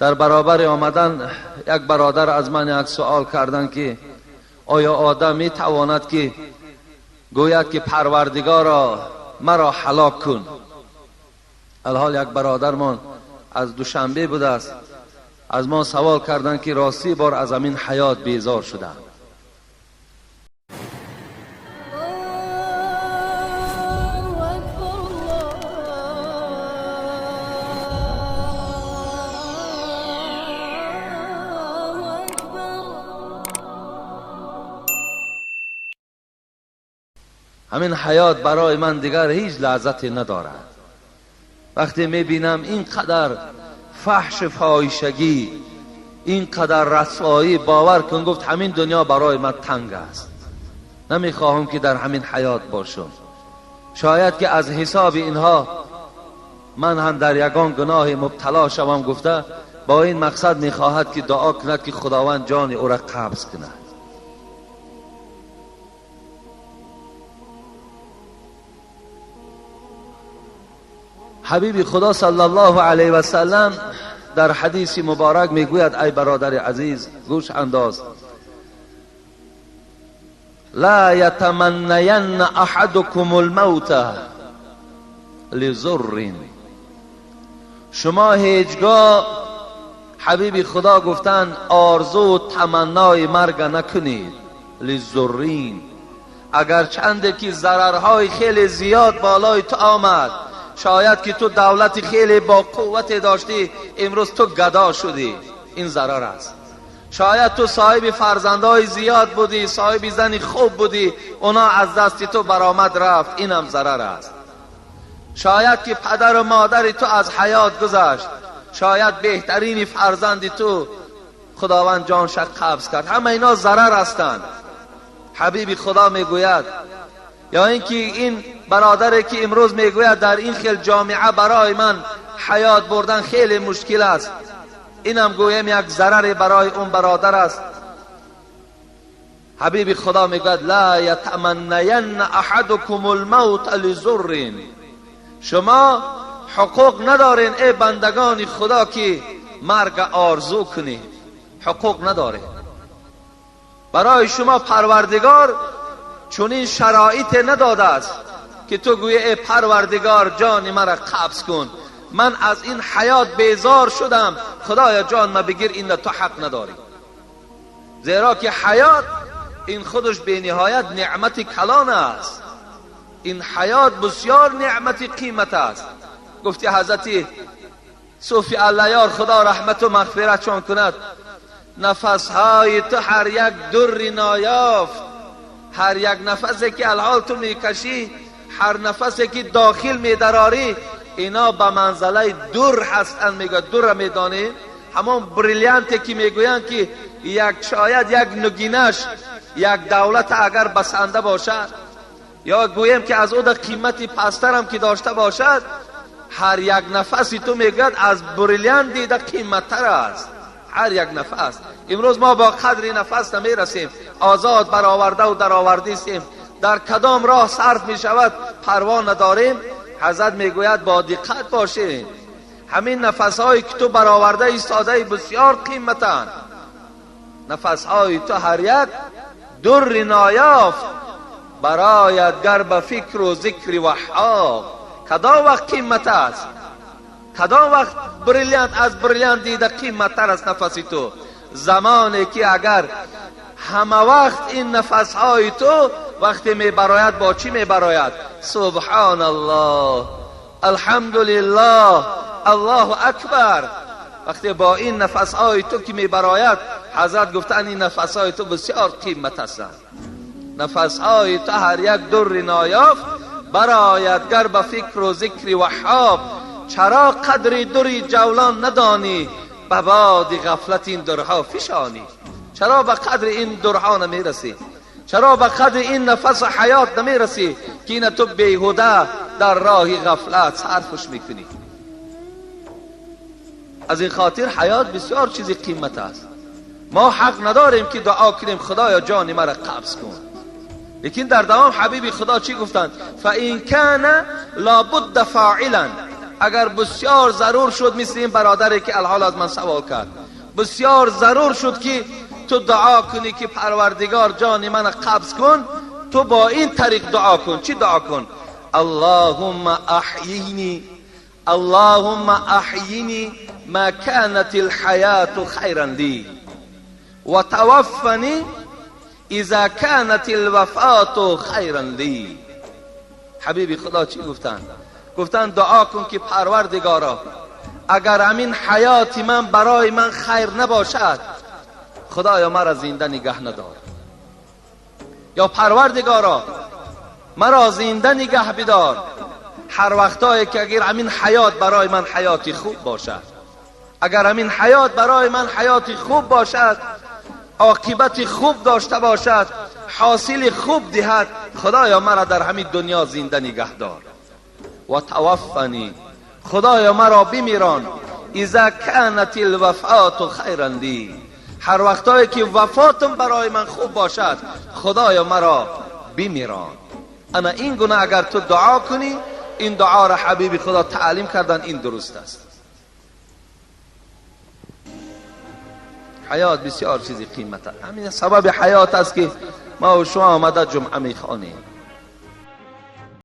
Дар баробари омадан як бародар аз ман як суол карданд, ки оё одам метавонад ки гӯяд ки Парвардигоро маро ҳалок кун? Алҳол як бародармон аз Душанбе будааст, аз мо савол карданд, ки ростӣ бор аз ҳамин ҳаёт безор шудам. Ҳамин ҳаёт барои ман дигар ҳеҷ лаззате надорад. Вақте мебинам ин қадар фаҳш фоҳишагӣ, ин қадар расвоӣ, бовар кун, гуфт ҳамин дунё барои ман танг аст, намехоҳам ки дар ҳамин ҳаёт бошам. Шояд ки аз ҳисоби инҳо ман ҳам дар ягон гуноҳе мубтало шавам, гуфта бо ин мақсад мехоҳад ки дуо кунад ки Худованд ҷони ӯро қабз кунад. Ҳабиби Худо саллаллоҳу алайҳи васаллам дар ҳадиси муборак мегӯяд: ай бародари азиз, гӯш андоз, ла ятаманнаянна аҳадукумул мавта лизуррин. Шумо ҳеҷгоҳ, ҳабиби Худо гуфтанд, орзу таманнои марг накунед. лизуррин, агарчанде ки зарарҳои хеле зиёд болои ту омад, шояд ки ту давлати хеле бо қуввате доштӣ, имрӯз ту гадо шудӣ, ин зарар аст. Шояд ту соҳиби фарзандҳои зиёд будӣ, соҳиби зани хуб будӣ, оно аз дасти ту баромад рафт, инам зарар аст. Шояд ки падару модари ту аз ҳаёт гузашт, шояд беҳтарини фарзанди ту Худованд ҷонша қабз кард. Ҳама ино зарар ҳастанд. Ҳабиби Худо мегӯяд, ё инки ин бародаре ки имрӯз мегӯяд дар ин хел ҷомеа барои ман ҳаёт бурдан хеле мушкил аст, инам гӯем як зараре барои он бародар аст. Ҳабиби Худо мегӯяд: ла ятаманнаянна аҳадукумул мавта лизуррин. Шумо ҳуқуқ надоред, эй бандагони Худо, ки марг орзу кунед. Ҳуқуқ надоред. Барои шумо Парвардигор чунин шароите надодааст ки ту гӯӣ эй Парвардигор ҷони маро қабз кун, ман аз ин ҳаёт безор шудам, Худоё ҷон ма бигир, инна ту ҳақ надорӣ. Зеро ки ҳаёт ин худаш бениҳоят неъмати калон аст. Ин ҳаёт бисёр неъмати қимат аст. Гуфти ҳазрати Суфи Аллаёр, Худо раҳмату мағфиратшон кунад, нафасҳои ту ҳар як дурри ноёфт, ҳар як нафасе ки алҳол ту мекашӣ, ҳар нафасе ки дохил медарорӣ, ино ба манзалаи дур ҳастанд. Мегӯяд дурра медонӣ? Ҳамон бриллианте ки мегӯянд ки як шояд як нугинаш як давлат агар басанда бошад, ё гӯем ки аз ӯ да қимати пасттарам ки дошта бошад, ҳар як нафаси ту мегӯяд аз бриллиант дида қиматтар аст. Ҳар як нафас. Имрӯз мо бо қадри нафас намерасем, озод баровардаву даровардистем, дар кадом роҳ сарф мешавад парво надорем. Ҳазрат мегӯяд бо диққат бошед, ҳамин нафасҳое ки ту бароварда истодаи бисёр қиматанд. Нафасҳои ту ҳар як дурри ноёфт барояд гар ба фикру зикри Ваҳҳоб. Кадом вақт қимат аст? Кадом вақт бриллиант аз бриллиант дида қиматтар аст нафаси ту? Замоне ки агар ҳама вақт ин нафасҳои ту вақте мебарояд бо чӣ мебарояд? Субҳаналлоҳ, алҳамдулиллоҳ, Аллоҳу акбар. Вақте бо ин нафасҳои ту ки мебарояд, ҳазрат гуфтанд ин нафасҳои ту бисёр қимат ҳастанд. Нафасҳои ту ҳар як дурри ноёфт барояд гар ба фикру зикри Ваҳҳоб. Чаро қадри дури ҷавлон надонӣ, ба боди ғафлат ин дурҳо фишонӣ? Чаро ба қадри ин дурҳо намерасӣ? Чаро ба қадри ин нафасу ҳаёт намерасӣ ки ина ту беҳуда дар роҳи ғафлат сарфш мекунӣ? Аз ин хотир ҳаёт бисёр чизи қимат аст. Мо ҳақ надорем ки дуо кунем Худоё ҷони маро қабз кун. Лекин дар давом ҳабиби Худо чӣ гуфтанд? фаин кана лабудда фоилан. اگر بسیار ضرور شد، مثل این برادری که الحال از من سوال کرد، بسیار ضرور شد که تو دعا کنی که پروردگار جان من قبض کن، تو با این طریق دعا کن. چی دعا کن؟ اللهم احیینی، اللهم احیینی ما كانت الحیات خیرا لی و توفنی اذا كانت الوفات خیرا لی. حبیبی خدا چی گفتن؟ گفتن دعا کن که پروردگارا اگر همین حیات من برای من خیر نباشد، خدایا مرا زنده نگه ندار، یا پروردگارا مرا زنده نگه بدار هر وقتایی که اگر همین حیات برای من حیاتی خوب باشد، اگر همین حیات برای من حیاتی خوب باشد، عاقبت خوب داشته باشد، حاصل خوب دهد، خدایا مرا در همین دنیا زنده نگه دار. و توفنی، خدایا مرا بمیران، اذا كانت الوفات خیرا لی، هر وقتایی که وفاتم برای من خوب باشد، خدایا مرا بمیران. انا این گونه اگر تو دعا کنی، این دعا را حبیب خدا تعلیم کردن، این درست است. حیات بسیار چیزی قیمت است. همین سبب حیات است که ما و شما آمده جمعه میخوانیم.